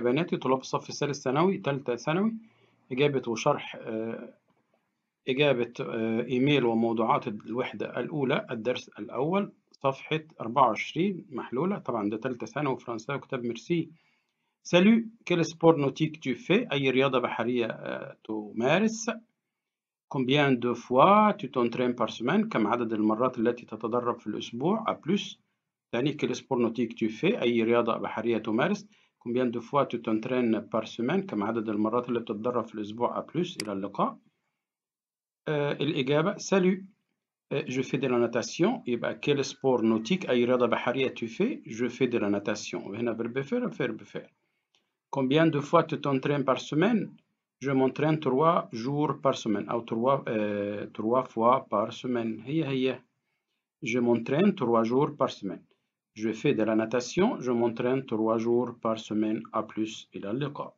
بناتي طلاب الصف الثالث ثانوي، ثالثة ثانوي، إجابة وشرح إجابة إيميل وموضوعات الوحدة الأولى، الدرس الأول، صفحة 24 محلولة. طبعا ده ثالثة ثانوي فرنساوي، كتاب ميرسي. Salut, quel sport nautique tu fais؟ أي رياضة بحرية تمارس؟ Combien de fois tu t'entraînes par semaine؟ كم عدد المرات التي تتدرب في الأسبوع؟ À plus. ثاني، quel sport nautique tu fais؟ أي رياضة بحرية تمارس؟ Combien de fois tu t'entraînes par semaine؟ كم عدد المرات اللي بتتدرب في الأسبوع؟ À plus. إلى اللقاء. الإجابة: Salut, je fais de la natation. يبقى quel sport nautique، أي رياضة بحرية، tu fais؟ Je fais de la natation. وهنا verbe faire، verbe faire. Combien de fois tu t'entraînes par semaine؟ Je m'entraîne 3 jours par semaine أو trois fois par semaine. هي هي، je m'entraîne 3 jours par semaine. Je fais de la natation, je m'entraîne 3 jours par semaine. À plus. إلى اللقاء.